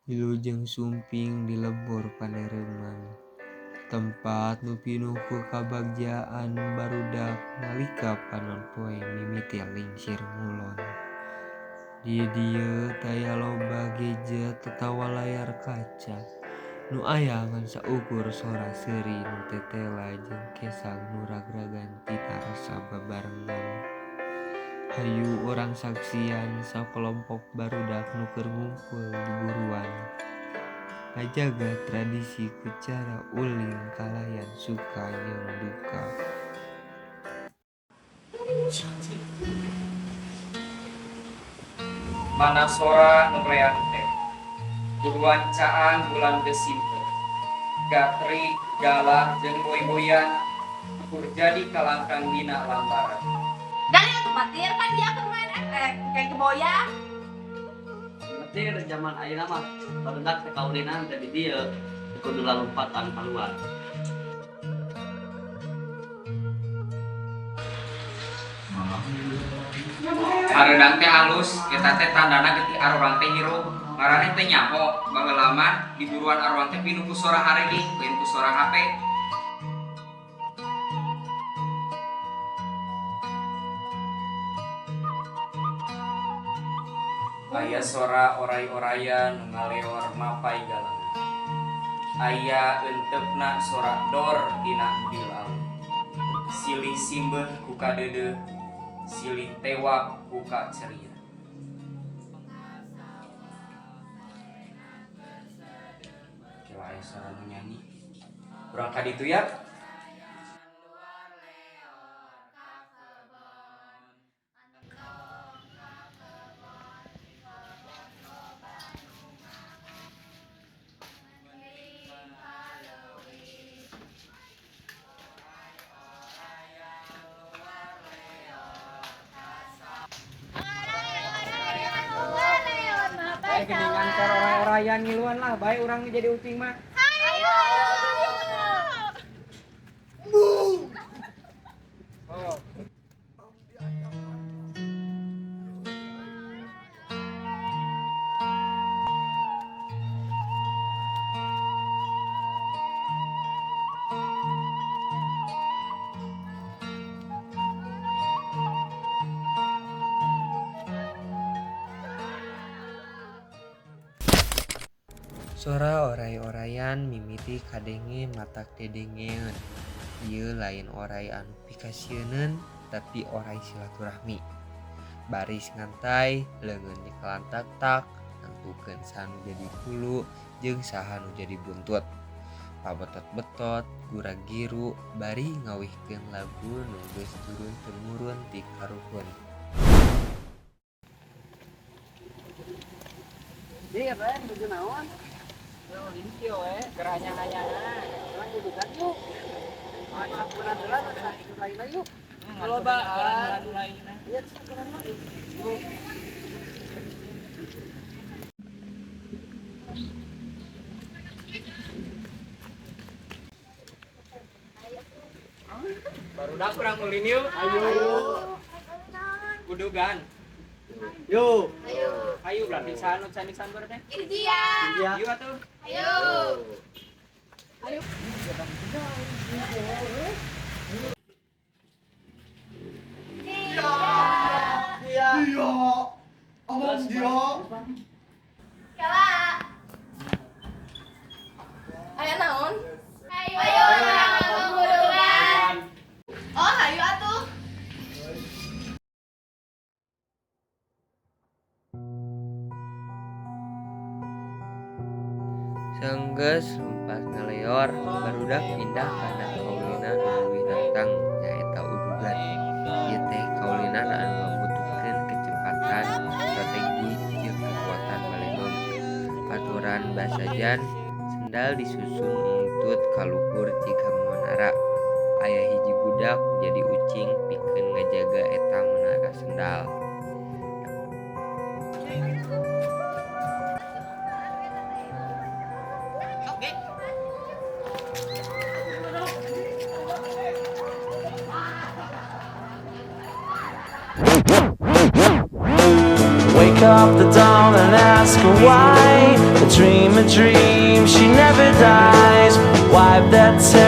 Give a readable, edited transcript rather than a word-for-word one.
Wilujeng sumping di lembur panereuman, tempat nu pinuh ku kabagjaan barudak nalika panon poe mimiti lingsir ngulon. Di dieu taya loba gadget atawa layar kaca, nu aya ngan saukur sora seuri nu tetela jeung kesag nu ragragan tina rasa babarengan. Hayu urang saksian sakalompok barudak nu keur ngumpul di buruan, ngajaga tradisi ku cara ulin kalayan suka jeung duka. Mana sora nu reang teh, buruan caang bulan Desember. Gatrik, galah jeung boy-boyan ukur jadi kalangkang dina lambaran. Dari atuh patir kan dia keur main kayak keboya. Petir zaman ayeuna mah barudak teh kaulinan teh di dieu teu kudu lalumpatan kaluar. Hareudang teh alus, eta teh tandana getih arurang teh hirup. Maraneh teh nyaho, baheula mah di buruan arurang teh pinuh ku sora hareuding, lain ku sora HP. Aya sora oray-orayan nu ngaleor mapay galengan. Aya euntepna sora dor dina bilau. Silih simbeuh ku kadeudeuh, silih tewak ku kaceria. Kela aya sora nu nyanyi. Urang ka ditu ya. Geningan keur oray-orayan ngiluan lah, bae urang jadi ucing mah. Ayo. Oh. Sora oray-orayan mimiti kadenge matak dedengeun. Ieu lain oray anu pikasieuneun, tapi oray silaturahmi. Baris ngantay, leungeun nyekelan taktak, nangtukeun saha nu jadi hulu jeung saha nu jadi buntut. Pabetot-betot, gura-giru, bari ngawihkeun lagu nu geus turun-temurun ti karuhun. Iya, Ben, nuju naon? Ini kieu we, keur hanya-hanyana. Urang dudukan yuk. Sakuran heula, lain yuk. Lobaan. Iya, sakuran mah. Barudak urang ulin yuk. Ayo. Udugan. Yuk. Ayo. Ayo berarti saha nu can disamber teh? Iya. Yuk atuh. Ayo. Ayo. Iya. Iya. Abang dia. Kela. Aya naon? Ayo urang ngomong. Oh, hayu atuh. Sanggeus lumpat ngaleor, barudak pindah kana kaulinan nu leuwih nantang nyaeta udugan. Ieu teh kaulinan anu ngabutuhkeun kecepatan, strategi, jeung kekuatan baledog. Aturan basajan, sendal disusun ngungtut ka luhur jiga menara. Aya hiji budak jadi ucing pikeun ngajaga eta menara sendal. Wake up the dawn and ask her why. Dream a dream, she never dies. Wipe that tear.